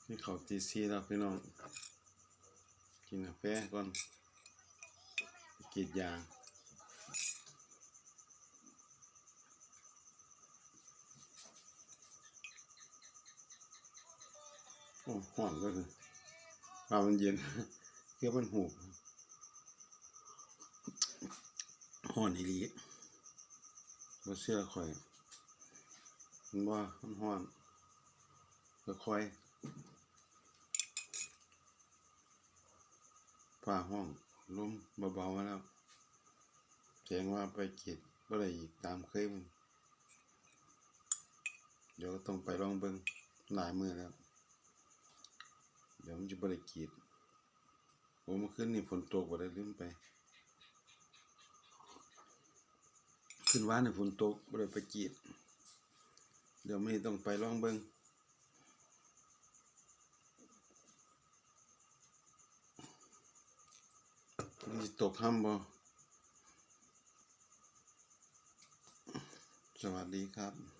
ກິນເຂົ້າຕີສີ່ແລ້ວພີ່ນ້ອງ ກິນກາແຟກ່ອນ ໄປກຣີດຢາ. ໂອ້ ຮ້ອນເລີຍ ຟ້າມັນເຢັນ ເກືອບມັນຫູບ. ຮ້ອນອີ່ຫຼີ ບໍ່ເຊື່ອຂ້ອຍ ເຫັນບໍ່ ມັນຮ້ອນ ຄ່ອຍໆ ຟ້າຮ້ອງ ລົມເບົາໆ ມາແລ້ວ ແສດງວ່າໄປກຣີດບໍ່ໄດ້ອີກຕາມເຄີຍ ດຽວກໍຕ້ອງໄປລອງເບິ່ງ ຫຼາຍມື້ແລ້ວ ດຽວມັນຈະບໍ່ໄດ້ກຣີດ. ໂອ້ ມື້ຄືນນີ້ຝົນຕົກບໍ່ໄດ້ ລືມໄປ ຄືນວານນີ້ຝົນຕົກ ບໍ່ໄດ້ໄປກຣີດ ດຽວມື້ນີ້ຕ້ອງໄປລອງເບິ່ງ ມັນຊິຕົກຫ້ຳບໍ່? ສະຫວັດດີຄັບ.